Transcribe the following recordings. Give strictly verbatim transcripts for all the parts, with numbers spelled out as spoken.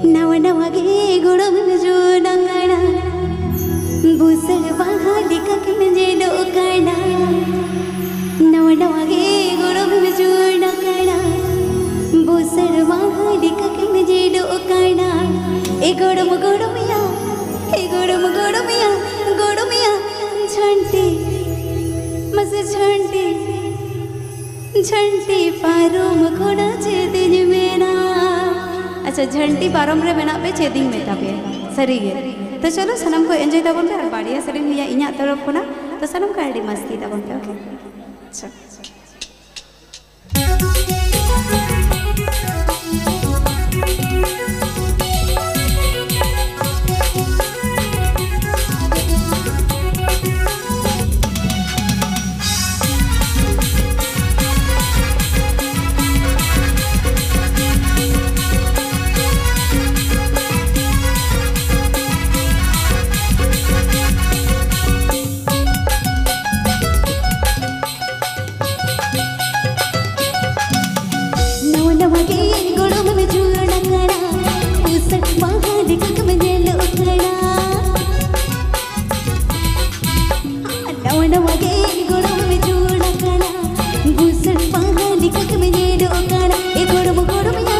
ᱱᱟᱣᱟ ᱱᱟᱣᱟ ᱜᱮ ᱜᱚᱲᱚᱢ ᱡᱩᱣᱟᱹᱱ ᱟᱠᱟᱱᱟ, ᱵᱩᱥᱟᱹᱲ ᱵᱟᱦᱟ ᱞᱮᱠᱟ ᱠᱤᱱ ᱧᱮᱞᱚᱜ ᱠᱟᱱᱟ᱾ ᱱᱟᱣᱟ ᱱᱟᱣᱟ ᱜᱮ ᱜᱚᱲᱚᱢ ᱡᱩᱣᱟᱹᱱ ᱟᱠᱟᱱᱟ, ᱵᱩᱥᱟᱹᱲ ᱵᱟᱦᱟ ᱞᱮᱠᱟ ᱠᱤᱱ ᱧᱮᱞᱚᱜ ᱠᱟᱱᱟ᱾ ᱮ ᱜᱚᱲᱚᱢ ᱜᱚᱲᱚᱢᱤᱭᱟ, ᱮ ᱜᱚᱲᱚᱢ ᱜᱚᱲᱚᱢᱤᱭᱟ, ᱜᱚᱲᱚᱢᱤᱭᱟ, ᱡᱷᱟᱹᱱᱴᱤ, ᱢᱟᱥᱮ ᱡᱷᱟᱹᱱᱴᱤ᱾ ᱡᱷᱟᱹᱱᱴᱤ ᱯᱟᱨᱚᱢ ᱠᱷᱚᱱᱟᱜ ᱪᱮᱫ ᱤᱧ ᱢᱮᱱᱟ? ᱟᱪᱪᱷᱟ, ᱡᱷᱟᱹᱱᱴᱤ ᱯᱟᱨᱚᱢ ᱨᱮ ᱢᱮᱱᱟᱜ ᱯᱮ, ᱪᱮᱫ ᱤᱧ ᱢᱮᱛᱟ ᱯᱮᱭᱟ? ᱥᱟᱹᱨᱤ ᱜᱮ᱾ ᱛᱚ ᱪᱚᱞᱚ, ᱥᱟᱱᱟᱢ ᱠᱚ enjoy ᱛᱟᱵᱚᱱ ᱯᱮ ᱟᱨ ᱵᱟᱨᱭᱟ ᱥᱮᱨᱮᱧ ᱦᱩᱭᱟ ᱤᱧᱟᱹᱜ ᱛᱚᱨᱚᱯ ᱠᱷᱚᱱᱟᱜ᱾ ᱛᱚ ᱥᱟᱱᱟᱢ ᱠᱚ ᱟᱹᱰᱤ ᱢᱟᱥᱛᱤ ᱛᱟᱵᱚᱱ ᱯᱮ, okay? ᱟᱪᱪᱷᱟ᱾ ᱱᱟᱣᱟ ᱱᱟᱣᱟ ᱜᱮ ᱜᱚᱲᱚᱢ ᱡᱩᱣᱟᱹᱱ ᱟᱠᱟᱱᱟ, ᱯᱩᱥᱟᱹ ᱵᱟᱦᱟ ᱞᱮᱠᱟ ᱜᱮᱢ ᱧᱮᱞᱚᱜ ᱠᱟᱱᱟ᱾ ᱱᱟᱣᱟ ᱱᱟᱣᱟ ᱜᱮ ᱜᱚᱲᱚᱢ ᱡᱩᱣᱟᱹᱱ ᱟᱠᱟᱱᱟ, ᱵᱩᱥᱟᱹᱲ ᱵᱟᱦᱟ ᱞᱮᱠᱟ ᱜᱮᱢ ᱧᱮᱞᱚᱜ ᱠᱟᱱᱟ᱾ ᱮ ᱜᱚᱲᱚᱢ ᱜᱚᱲᱚᱢᱤᱭᱟ,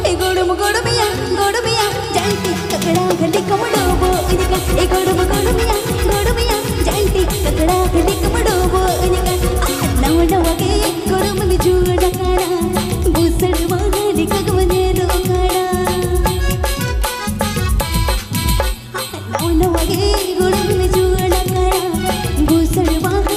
ᱮ ᱜᱚᱲᱚᱢ ᱜᱚᱲᱚᱢᱤᱭᱟ, ᱜᱚᱲᱚᱢᱤᱭᱟ, ᱡᱟᱹᱱᱴᱤ ᱠᱟᱠᱲᱟ ᱜᱷᱟᱹᱴᱤ ᱠᱚᱢ ᱰᱚᱵᱚᱜ ᱤᱧ ᱠᱟᱱ᱾ ᱮ ᱜᱚᱲᱚᱢ ᱜᱚᱲᱚᱢᱤᱭᱟ, ᱜᱚᱲᱚᱢᱤᱭᱟ, ᱡᱟᱹᱱᱴᱤ ᱠᱟᱠᱲᱟ ᱜᱷᱟᱹᱴᱤ ᱠᱚᱢ ᱰᱚᱵᱚᱜ ᱤᱧ ᱠᱟᱱ᱾ ᱱᱟᱣᱟ ᱱᱟᱣᱟ ᱜᱮ ᱜᱚᱲᱚᱢ ᱡᱩᱣᱟᱹᱱ ᱟᱠᱟᱱᱟ, ᱵᱩᱥᱟᱹᱲ ᱵᱟᱦᱟ ᱞᱮᱠᱟ ᱜᱮᱢ ᱧᱮᱞᱚᱜ ᱠᱟᱱᱟ᱾ ᱱᱟᱣᱟ ᱱᱟᱣᱟ ᱜᱮ ᱜᱚᱲᱚᱢ ᱡᱩᱣᱟᱹᱱ ᱟᱠᱟᱱᱟ, ᱵᱩᱥᱟᱹᱲ ᱵᱟᱦᱟ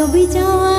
ᱵᱤᱡᱟ